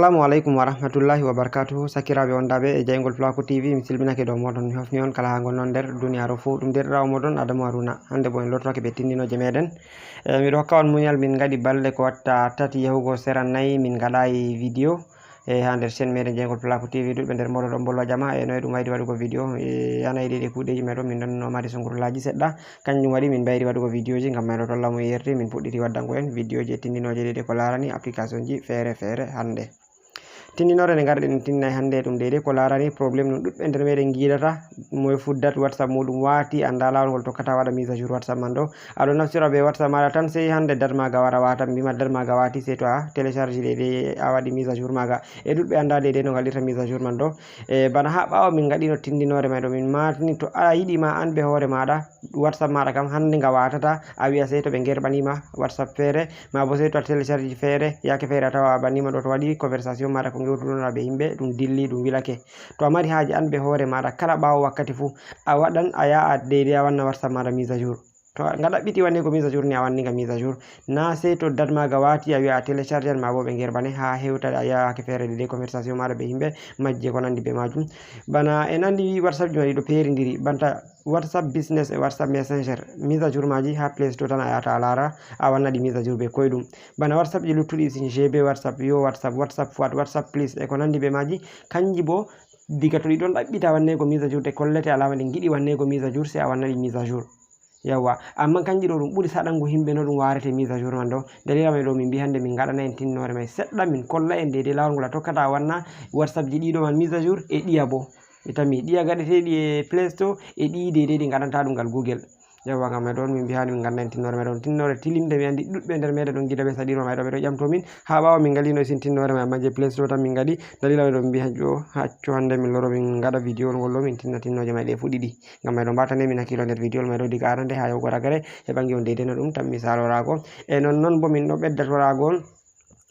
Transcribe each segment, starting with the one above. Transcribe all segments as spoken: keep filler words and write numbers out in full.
Assalamu aleykum wa rahmatullahi wa barakatuhu. Sakiraaɓe wondaaɓe e jayngol Pulaaku T V, mi silminake dow mooɗon, mi hofni on kala haa ngonnon nder duniyaaru fuu. Ɗum deerɗiraawo mooɗon Adamu Haruna. Hannde bo en lortoke be tindinooje meɗen. E, miɗo hokka on muñal, min ngaɗi balɗe ko watta tati yahugo sera nayi min ngaɗaayi video. E, haa nder chaîne meɗen jayngol Pulaaku T V, duɗɓe nder mooɗon ɗon bolwa jama. E, no e ɗum waydi waɗugo video. E, yana e ɗiɗi kuuɗeeji meɗon, min ɗon no mari sungurlaaji seɗɗa. Kanjum waɗi min mbayri waɗugo videoji ngam may ɗo tolla mo yerti min puɗɗiti waddango en videoji e tindinooje ɗiɗi ko laarani application ji feere feere hannde. Tindinoore nde ngarɗen en tindinay hannde ɗum deydey ko laarani problème no ɗuɗɓe nder meɗen ngiidata, moye fuddat WhatsApp muɗum waati, annda laawol ngol tokkata waɗa mise à jour WhatsApp man ɗo. Aɗo naftira be WhatsApp maɗa tan, sey hannde date maga wara wata, mbima date maga wati, sey to a télécharge deydey a waɗi mise à jour maga. E ɗuɗɓe annda deydey no ngaɗirta mise à jour man ɗo. E bana ha ɓaawo min ngaɗino tindinoore may ɗo min matini, to a yiɗi ma an be hoore maɗa, WhatsApp maɗa kam hannde nga watata, a wi'a sey to ɓe ngerɓanima WhatsApp feere, ma bo sey to a télécharge feere, yaake feere a tawa a bannima ɗo to waɗi conversation maɗa ko ngewtuɗon be yimɓe, ɗum dilli, ɗum wilake. To a mari haaje an be hoore maɗa, kala ɓaawo wakkati fuu, a waɗan, a yaha deydey a wanna WhatsApp maɗa mise à jour. To nga ɗaɓɓiti wanneego mise à jour ni, a wanni nga mise à jour. Na sey to date maga wati, a wi'a a télécharge an, ma bo ɓe ngerɓane ha hewta a yaha yaake feere deydey conversation maɗa be yimɓe, majje ko nandi be majum. Bana en andi WhatsApp ji mari ɗo perindiri, banta WhatsApp Business e WhatsApp Messenger, mise à jour maji ha Play Store tan a yahata a laara, a wanna ɗi mise à jour be koyɗum. Bana WhatsApp ji luttuɗi, sin G B WhatsApp, Yo WhatsApp, WhatsApp Fuad, WhatsApp Plus e ko nandi be maji, kanji bo diga to ɗi ɗon ɗaɓɓita wanneego mise à jour, ɗe kollete alama ɗi ngiɗi wanneego mise à jour, sey a wanna ɗi mise à jour. Yawwa, amma kanji ɗo ɗum ɓuri saɗango himɓe no ɗum warete mise à jour man ɗo. Dalila may ɗo min mbi hannde min ngaɗana en tindinoore may seɗɗa, min kolla en deydey laawol ngol a tokkata a wanna WhatsApp ji ɗiɗo man mise à jour e ɗiya bo. Mi tammi ɗiya gaɗeteeɗi e Play Store e ɗi deydey ɗi ngaɗanta ɗum ngal Google. Yawwa, ngam may ɗon min mbi hani min ngaɗana en tindinoore may ɗon. Tindinoore tilimde, mi andi ɗuɗɓe nder meɗen ɗon gida ɓe saɗiro may ɗo, ɓe ɗo ƴamto min. Ha ɓaawo min ngalino e sin tindinoore may, amma je Play Store tan min ngaɗi. Dalila may ɗo min mbi haccu, haccu hannde min loro min ngaɗa video ngol ɗo, min tinna tinnooje may ɗe fu ɗiɗi. Ngam may ɗo mbatane min hakkilo nder video may ɗo diga arande ha yahugo ragare, heɓa ngi'on deydey no ɗum tammi salorago. E non non bo min ɗo ɓedda torago on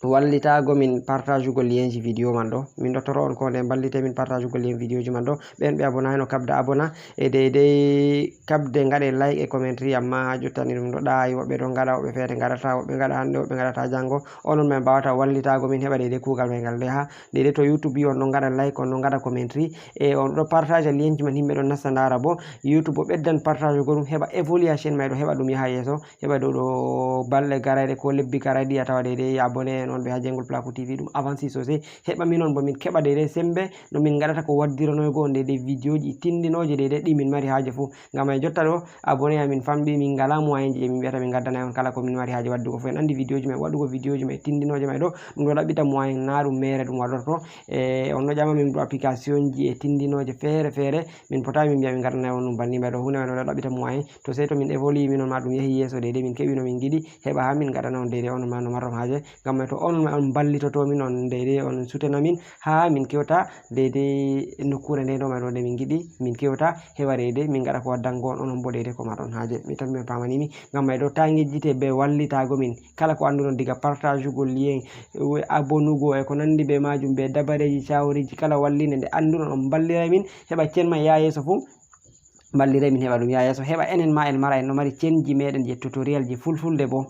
wallitago min partageugol lienji video man ɗo. Min ɗo toro on ko nde mballite min partageugol lien videoji man ɗo. Ɓen ɓe abonnayi no kabda abonna e deydey kabde ngaɗe like e commentary, amma ha jottani ɗum ɗo ɗaayi, woɓɓe ɗon ngaɗa, woɓɓe feere ngaɗata, woɓɓe ngaɗa hannde, woɓɓe ngaɗata janngo. Onon may mbawata wallitago min heɓa deydey kuugal may ngal nde ha deydey to YouTube yi on ɗon ngaɗa like, on ɗon ngaɗa commentary, e on ɗo partage lienji man, himɓe ɗon nasta ndaara bo. YouTube o ɓeddan partage go ɗum heɓa évoluer chaîne may ɗo, heɓa ɗum yaha yeeso, heɓa ɗo ɗo balɗe garayɗe ko lebbi garayɗi a tawa deydey abonné en on ɓe ha jayngol Pulaaku T V ɗum avance sosai. Heɓa min on bo min keɓa deydey sembe no min ngaɗata ko waddiranoygo on deydey videoji tindinooje deydey ɗi min mari haaje fuu. Ngam ay jotta ɗo abonné amin famɗi, min ngala moyen ji je min mbiyata min ngaddana on kala ko min mari haaje waddugo fuu. En andi videoji may, waɗugo videoji may tindinooje may ɗo ɗum ɗo ɗaɓɓita moyen, na ɗum mere ɗum waɗorto. E on ɗo ƴama min ɗo application ji e tindinooje feere feere, min potayi min mbiya min ngaɗanay on ɗum banni may ɗo, huunde may ɗo ɗaɓɓita moyen. To sey to min évolue min on ma ɗum yahi yeeso deydey min keɓi no min ngiɗi, heɓa ha min ngaɗana on deydey on ma no marron haaje. Ngam may to on ma on mballitoto min, on deydey on sutena min ha min kewta deydey nokkuure nde ɗo may ɗo nde min ngiɗi min kewta, heɓa deydey min ngaɗa ko waddango on, onon bo deydey ko marɗon haaje. Mi tammi on pamanimi. Ngam may ɗo ta ngejjite be wallitago min kala ko annduɗon diga partageugol lien, abonnugo e ko nandi be majum, be dabareji, caworiji kala wallinde nde annduɗon on mballira min, heɓa chaîne may yaha yeeso fuu. Mballire min heɓa ɗum yaha yeeso, heɓa enen ma en mara en ɗo mari chaîne ji meɗen je tutoriel ji fulfulde bo.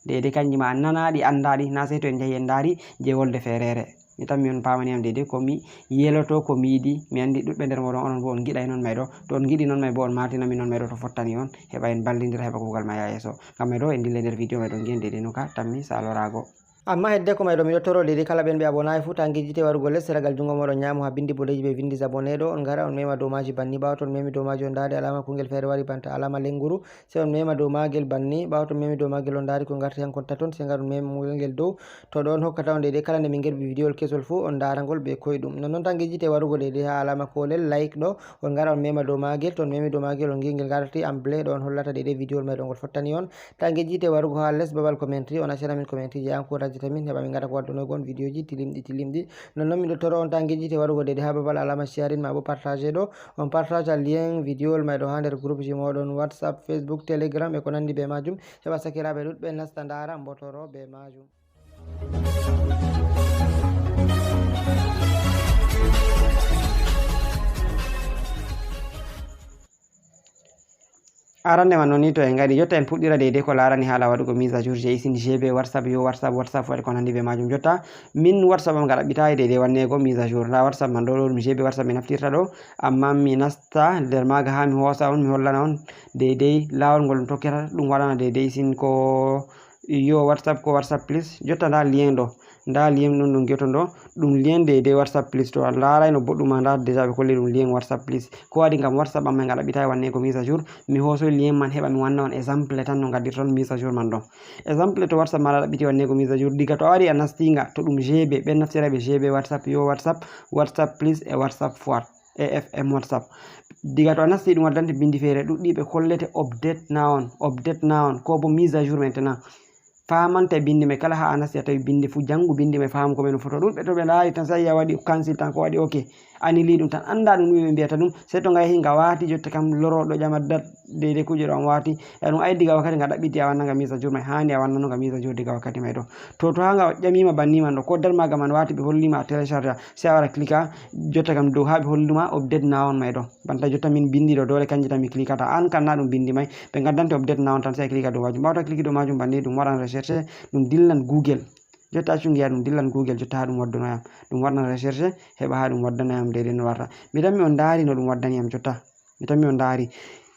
Deydey kanji ma nanaɗi, andaɗi, na sey to en jahi en ndaari je wolde feerere. Mi tammi on pamani am deydey ko mi yeloto, ko mi yiɗi. Mi andi ɗuɗɓe nder moɗon onon bo on ngiɗay non may ɗo. To on ngiɗi non may bo on matina min non may ɗo to fottani on. Heɓa en mballindira heɓa kuugal ma yaha yeeso. Ngam may ɗo en dillay nder video may ɗo ngi'en deydey no ka tammi salorago. Amma hedde ko may ɗo miɗo toro deydey kala ɓen ɓe abonnayi fuu ta ngejjite warugo les seragal jungo moɗon nyamo ha bindi boɗeji ɓe vindi abonné ɗo, on ngara on mema dow maji banni. Ɓawo to on memi dow maji on ndaari alama kungel feere wari banta alama lenguru. Sey on mema dow magel banni. Ɓawo to on memi dow magel on ndaari ko ngarti hankon taton, sey ngar on mema ngel dow. To ɗo on hokkata on deydey kala nde min ngerɓi video kesol fuu on ndaara ngol be koyɗum. Nonnon ta ngejjite warugo deydey ha alama kolel like ɗo, on ngara on mema dow magel. To on memi dow magel on ngi ngel ngarti en bleu ɗo on hollata deydey video may ɗo ngol fottani on. Ta ngejjite warugo ha les babal commentary, on accana min commentary je encourageta min heɓa min ngaɗa ko waddunoygo on videoji tilimɗi tilimɗi. Nonnon miɗo toro on ta ngejjite warugo deydey ha babal alama sharing ma bo partage ɗo, on partage lien video may ɗo ha nder groupe ji moɗon WhatsApp, Facebook, Telegram e ko nandi be majum, heɓa sakiraaɓe ɗuɗɓe nasta ndaara mbotoro be majum. Arande man noon ni to en ngari, jotta en puɗɗira deydey ko laarani haala waɗugo mise à jour, je isin G B, WhatsApp, yo WhatsApp, WhatsApp, waɗi ko nandi be majum. Jotta min WhatsApp am nga ɗaɓɓitaay deydey wanneego mise à jour. Nda WhatsApp man ɗo, ɗo ɗum G B WhatsApp mi naftirta ɗo, amma mi nasta nder maaga haa mi hoosa on, mi hollana on deydey laawol ngol ɗum tokkata, ɗum waɗana deydey isin ko yo WhatsApp, ko WhatsApp Plus. Jotta nda lien ɗo, nda lien ɗum, ɗum geto ɗo, ɗum lien deydey WhatsApp Plus. To a laarayno boɗɗum ma, nda déjà ɓe kolli ɗum lien WhatsApp Plus. Ko waɗi? Ngam WhatsApp am nga ɗaɓɓitaay wanneego mise à jour. Mi hoosoy lien man heɓa mi wanna on exemple tan no ngaddirton mise à jour man ɗon. Exemple to WhatsApp maɗa ɗaɓɓiti wanneego mise à jour, diga to a waɗi a nasti nga, to ɗum G B, ɓen naftirayɓe G B WhatsApp, yo WhatsApp, WhatsApp Plus e WhatsApp Forward, A F M WhatsApp. Diga to a nasti ɗum waddante bindi feere ɗuɗɗi, ɓe kollete update now on, update now on, ko bo mise à jour maintenant. Faamante bindi may, kala haa a nasti a tawi bindi fuu, janngu bindi may, faamu ko ɓe no foto. Ɗuuɗɓe to ɓe laari tan, sai a waɗi cancel tan, ko waɗi ok, annili ɗum tan, annda ɗum ɗume ɓe mbiyata ɗum. Sey to nga yahi nga waati, jotta kam lorooɗo ƴama dat deydey kuuje ɗo am waati. E ɗum ay diga wakkati nga ɗaɓɓiti a wanna nga mise à jour may, haani a wannano nga mise à jour diga wakkati may ɗo. To, to haa nga ƴamima banni man ɗo, ko dat maaga man waati ɓe hollima a télécharge, sey a wara cliquer, jotta kam dow haa ɓe holluma update now on may ɗo. Banta jotta min bindi ɗo, doole kanji tan mi cliquata. An kan na ɗum bindi may, ɓe ngaddante update now on tan, sey a cliquer dow majum. Ɓaawo to a cliquer dow majum banni, ɗum waɗan recherche, ɗum dillan Google. Jotta accu ngiya ɗum dillan Google, jotta haa ɗum waddano yam. Ɗum waɗan recherche, heɓa haa ɗum waddana yam deydey no warta. Mi tammi on ndaari no ɗum waddani yam jotta. Mi tammi on ndaari.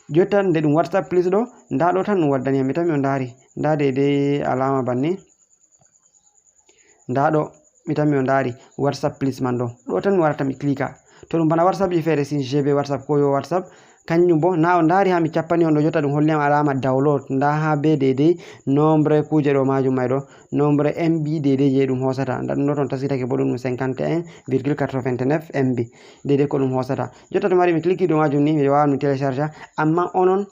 Jotta nde ɗum WhatsApp Plus ɗo, nda ɗo tan ɗum waddani yam. Mi tammi on ndaari. Nda deydey alaama banni. Nda ɗo, mi tammi on ndaari WhatsApp Plus man ɗo. Ɗo tan mi warata mi cliquer. To ɗum bana WhatsApp ji feere, sin G B WhatsApp ko yo WhatsApp, kanjum bo, na on ndaari haa mi cappani on ɗo, jotta ɗum holli yam alaama download. Nda haa be deydey nombre kuuje ɗo majum may ɗo. Nombre M B deydey je ɗum hoosata. Nda ɗum ɗo ton taskitake bo ɗum cinquante et un virgule quatre-vingt-neuf M B. Deydey ko ɗum hoosata. Jotta to mari mi cliquer dow majum ni, mi waawan mi télécharge. Amma onon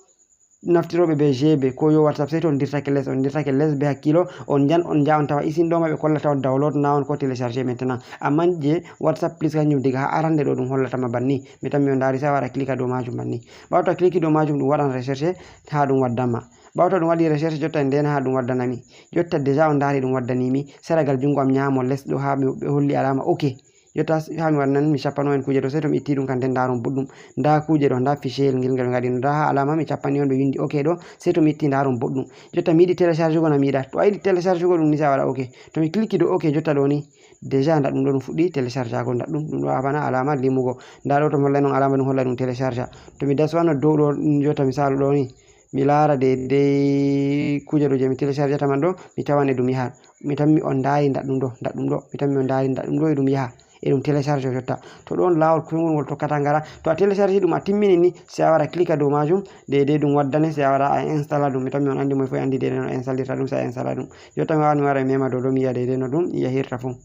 naftirooɓe be G B ko yo WhatsApp, sey to on dirtake les, on dirtake les be hakkiilo, on njan, on nja, on tawa isin ɗo ma ɓe kollata on download now on ko télécharger maintenant. Amma je WhatsApp Plus kanjum diga haa arande ɗo ɗum hollata ma banni. Mi tammi on ndaari, sey a wara cliquer dow majum banni. Ɓaawo to a cliquer dow majum, ɗum waɗan recherche haa ɗum waddan ma. Ɓaawo to ɗum waɗi recherche, jotta en ndena haa ɗum waddana mi. Jotta déjà on ndaari ɗum waddani mi. Seragal jungo am nyaamo les ɗo haa mi, ɓe holli alaama ok. Jotta s-, haa mi waɗanan, mi cappano en kuuje ɗo, sey to mi itti ɗum kan, nden ndaaron boɗɗum. Nda kuuje ɗo, nda fichier ngel ngel ngaɗino, nda haa alaama mi cappani on ɓe windi ok ɗo, sey to mi itti ndaaron boɗɗum. Jotta mi yiɗi télécharge go na mi yiɗa. To a yiɗi télécharge go ɗum ni, sey a waɗa ok. To mi cliquer dow ok jotta ɗo ni, déjà nda ɗum ɗo ɗum fuɗɗi télécharge go, nda ɗum, ɗum ɗo haa bana alaama limugo. Nda ɗo to mi hollay non alaama ɗum hollay ɗum télécharge. To mi daswano dow ɗo, jotta misaalu ɗo ni, mi laara deydey kuuje ɗo je mi téléchargata man ɗo, mi tawan e ɗum yaha. Mi tammi on ndaari nda ɗum ɗo, nda ɗum ɗo, mi tammi on ndaari nda ɗum ɗo e ɗum yaha. E ɗum télécharge o jotta. To ɗon laawol koyngol ngol tokkata ngara. To a télécharge ɗum a timmini ni, sey a wara cliquer dow majum, deydey ɗum waddane, sey a wara a installa ɗum. Mi tammi on andi, moy fof andi deydey no installirta ɗum, sey a installa ɗum. Jotta mi wawan mi wara mi mema dow ɗo, mi yi'a deydey no ɗum yahirta fuu.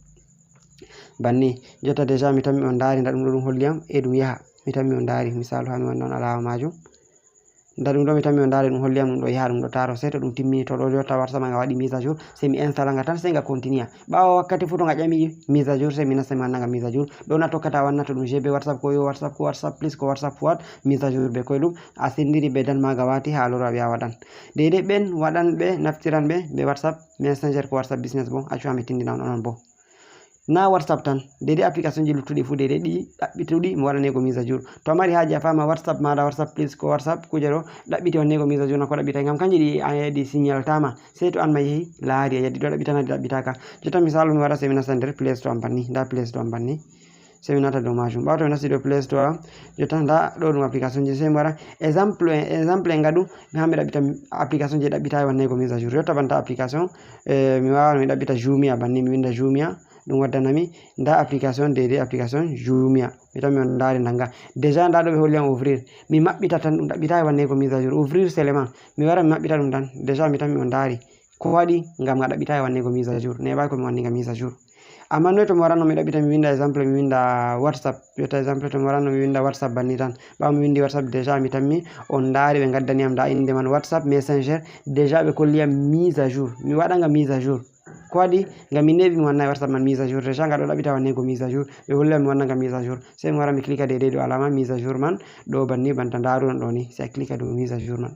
Banni, jotta déjà mi tammi on ndaari nda ɗum ɗo ɗum holli yam e ɗum yaha. Mi tammi on ndaari, misaalu haa mi wanna on alaama majum. Nda ɗum ɗo mi tammi on ndaari ɗum holli yam ɗum ɗo yaha, ɗum ɗo taaro. Sey to ɗum timmini to ɗo jotta WhatsApp nga waɗi mise à jour, sey mi installa nga tan, sey nga continue. Ɓaawo wakkati fuu to nga ƴami mise à jour, sey mi nasta mi wanna nga mise à jour. Ɗo na tokkata wanna to ɗum G B WhatsApp ko yo WhatsApp ko WhatsApp Plus ko WhatsApp Forward, mise à jour be koyɗum. A sendiri be dat maaga waati haa loro a wi'a waɗan. Deydey ɓen waɗanɓe naftiranɓe be WhatsApp Messenger ko WhatsApp Business bo, accu haa mi tindina on onon bo. Na WhatsApp tan, deydey application ji luttuɗi fuu deydey ɗi ɗaɓɓituɗi mo waɗaneego mise à jour. To a mari haaje a faama WhatsApp maaɗa, WhatsApp Plus ko WhatsApp kuuje ɗo ɗaɓɓiti wanneego mise à jour na ko ɗaɓɓitay, ngam kanji ɗi, a, ɗi signaltaama. Sey to an ma yehi laari a yaddi ɗo ɗaɓɓitana ɗi ɗaɓɓitaaka. Jotta misaalu mi waɗa sey mi nasta nder Play Store am banni, nda Play Store am banni. Sey mi nata dow majum. Ɓaawo to mi nasti dow Play Store am, jotta nda ɗo ɗum application ji, sey mi waɗa exemple, exemple en ngaɗu, mi haa mi ɗaɓɓita application je ɗaɓɓitaay wanneego mise à jour. Jotta banta application, eh, mi waawan mi ɗaɓɓita Jumia banni, mi winda Jumia, ɗum waddanami nda application, deydey application Jumia. Mi tammi on ndaari nda nga. Déjà nda ɗo ɓe holli am ouvrir. Mi maɓɓita tan, ɗum ɗaɓɓitaay wanneego mise à jour. Ouvrir seulement. Mi wara mi maɓɓita ɗum tan. Déjà mi tammi on ndaari. Ko waɗi? Ngam nga ɗaɓɓitaay wanneego mise à jour. Neeɓaay ko mi wanni nga mise à jour. Amma noy to mi waranno mi ɗaɓɓita mi winda exemple, mi winda WhatsApp. Jotta exemple to mi waranno mi winda WhatsApp banni tan. Ɓaawo mi windi WhatsApp déjà mi tammi on ndaari ɓe ngaddani am nda inde man WhatsApp Messenger. Déjà ɓe kolli am mise à jour. Mi waɗa nga mise à jour. Ko waɗi? Ngam mi neeɓi mi wannaay WhatsApp man mise à jour. Déjà nga ɗo ɗaɓɓita wanneego mise à jour. Ɓe holli am mi wanna nga mise à jour. Sey mi wara mi cliquer deydey dow alaama mise à jour man. Ɗo banni banta ndaaruɗon ɗo ni. Sey a cliquer dow mise à jour man.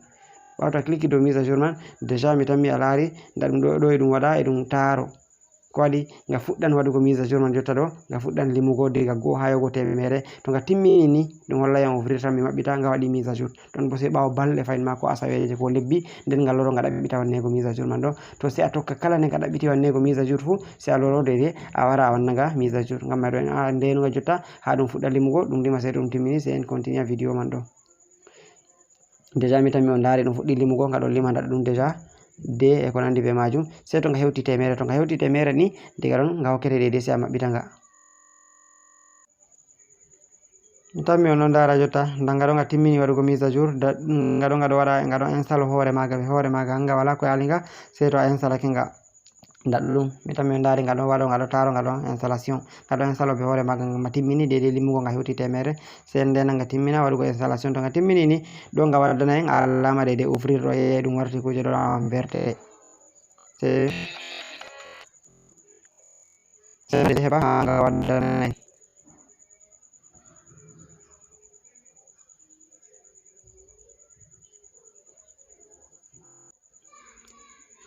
Ɓaawo to a cliquer dow mise à jour man, déjà mi tammi a laari nda ɗum ɗo, ɗo e ɗum waɗa, e ɗum taaro. Ko waɗi nga fuɗɗan waɗugo mise à jour man jotta ɗo, nga fuɗɗan limugo diga go'o haa yogo teemere. To nga timmini ni, ɗum hollay yam ouvrir tan mi maɓɓita, nga waɗi mise à jour. Ɗon bo sey ɓaawo balɗe fahin ma ko asaweeje ko lebbi, nden nga loro nga ɗaɓɓita wanneego mise à jour man ɗo. To sey a tokka kala nde nga ɗaɓɓiti wanneego mise à jour fuu, sey a loro deydey a wara a wanna nga mise à jour. Ngam may ɗo en a ndeenuga jotta haa ɗum fuɗɗa limugo, ɗum lima sey to ɗum timmini, sey en continue video man ɗo. Déjà mi tammi on ndaari ɗum fuɗɗi limugo, nga ɗon lima ndaɗɗum déjà, de e ko nandi be majum. Sey to nga hewti teemere, to nga hewti teemere ni, diga ɗon nga hokkete deydey sey a maɓɓita nga. Mi tammi on ɗon ndaara jotta, nda nga ɗo nga timmini waɗugo mise à jour, da, nga ɗo nga ɗo waɗa, nga ɗo install hoore maaga, be hoore maaga, nga wala ko yaali nga, sey to a installake nga. Nda ɗum, mi tammi on ndaari nga ɗo waɗo, nga ɗo taaro, nga ɗo installation, nga ɗo install be hoore maaga, nga timmini deydey limugo nga hewti teemere, sey nden nga timmina waɗugo installation. To nga timmini ni, ɗo nga waɗana en alaama deydey ouvrir ɗo, e ɗum warti kuuje ɗo verte. Sey Sende heɓa haa nga waddana en.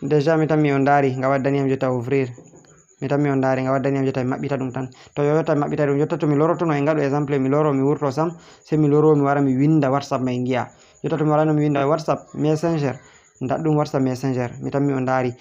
Déjà mi tammi on ndaari nga waddani am jotta ouvrir. Mi tammi on ndaari nga waddani am jotta mi maɓɓita ɗum tan. To yo jotta mi maɓɓita ɗum, jotta to mi lorotono e ngaɗo exemple mi loro mi wurto sam, sey mi loro mi wara mi winda WhatsApp may ngi'a. Jotta to mi warano mi winda WhatsApp Messenger, ndaɗɗum WhatsApp Messenger. Mi tammi on ndaari.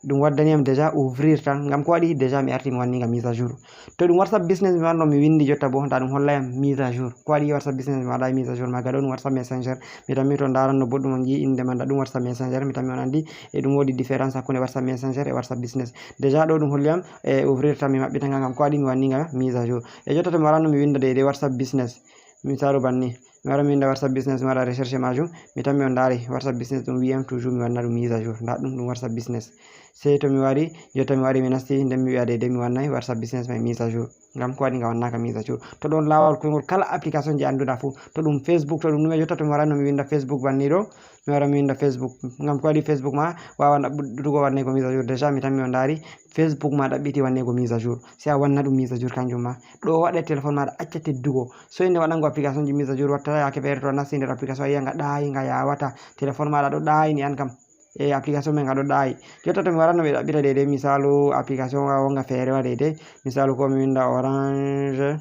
Ɗum waddani yam déjà ouvrir tan. Ngam ko waɗi? Déjà mi arti mi wanni nga mise à jour. To ɗum WhatsApp Business mi wanno mi windi jotta bo, nda ɗum holla yam mise à jour. Ko waɗi WhatsApp Business mi waɗaay mise à jour maaga ɗo, ɗum WhatsApp Messenger. Mi tammi to on ndaranno boɗɗum on ngi'i innde man, nda ɗum WhatsApp Messenger. Mi tammi on anndi e ɗum woodi différence hakkunde WhatsApp Messenger e WhatsApp Business. Déjà ɗo ɗum holli yam e ouvrir tan mi maɓɓita nga, ngam ko waɗi mi wanni nga mise à jour. E jotta to mi waranno mi winda deydey WhatsApp Business. Misaalu banni, mi wara mi winda WhatsApp Business, mi waɗa recherche majum, mi tammi on ndaari WhatsApp Business ɗum wi'i yam toujours mi wanna ɗum mise à jour. Nda ɗum, ɗum WhatsApp Business. Sey to mi wari, jotta mi wari mi nasti, nden mi wi'a deydey mi wannay WhatsApp Business may mise à jour. Ngam ko waɗi nga wannaaka mise à jour. To ɗon laawol koyngol kala application je annduɗa fuu, to ɗum Facebook, to ɗum ɗume, jotta to mi warano mi winda Facebook banni ɗo, mi wara mi winda Facebook. Ngam ko waɗi Facebook ma waawan ɗaɓɓutugo wanneego mise à jour. Déjà mi tammi on ndaari Facebook ma ɗaɓɓiti wanneego mise à jour. Sey a wanna ɗum mise à jour kanjum ma. Ɗo waɗa téléphone maaɗa acca teddugo. So inde waɗango application ji mise à jour watta yaake feere to a nasti nder application a yi'a nga ɗaayi, nga yawata. Téléphone maaɗa ɗo ɗaayi ni an kam. E application men nga ɗo ɗaayi. Jotta to mi waranno mi ɗaɓɓita deydey misaalu application nga wonga feere wa deydey. Misaalu ko mi winda Orange,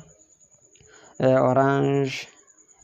e Orange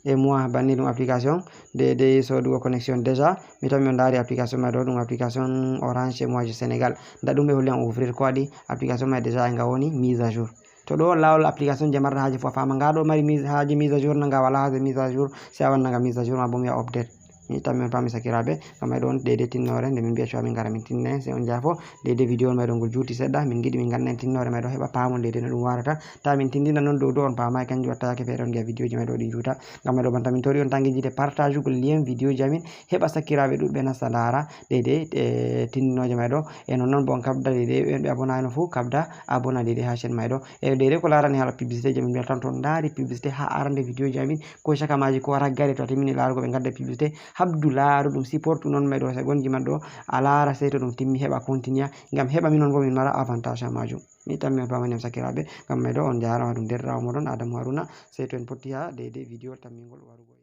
et moi banni ɗum application deydey sodugo connexion. Déjà mi tammi on ndaari application may ɗo, ɗum application Orange et moi du Sénégal. Nda ɗum ɓe holli yam ouvrir, ko waɗi? Application may déjà e nga woni mise à jour. To ɗo laawol application je marɗa haaje fuu a faama. Nga ɗo mari mise, haaje mise à jour na, nga wala haaje mise à jour, sey a wanna nga mise à jour ma bo mi wi'a update. Mi tammi on paami sakiraaɓe, ngam may ɗo on deydey tinnoore nde min mbi'a cuwa min ngara min tinne, sey on jaafo. Deydey video on may ɗo ngol juuti seɗɗa, min ngiɗi min nganna en tinnoore may ɗo heɓa paamon deydey no ɗum warata. Ta min tindina non dow dow on paamaay, kanjum watta yaake feere on ngi'a video ji may ɗo ɗi juuta. Ngam may ɗo banta min tori on tan ngejjite partage ugol lien video ji amin, heɓa sakiraaɓe ɗuɗɓe nasta ndaara deydey e tindinooje may ɗo. E non non bo on kabda deydey ɓe, ɓe abonnaayno fuu kabda abonna deydey haa chaîne may ɗo. E deydey ko laarani haala publicité je min mbiyata tan to on ndaari publicité haa arande video ji amin, ko caka maaji ko raggare to a timmini laarugo ɓe ngadda publicité, habdu laaru ɗum, supportu non may ɗo segonji man ɗo a laara sey to ɗum timmi heɓa continue, ngam heɓa minon bo min mara avantage haa maajum. Mi tammi on paamani am sakiraaɓe, ngam may ɗo on njaarama ɗum deerɗiraawo mooɗon Adamu Haruna, sey to en potti haa deydey video tammingol warugol.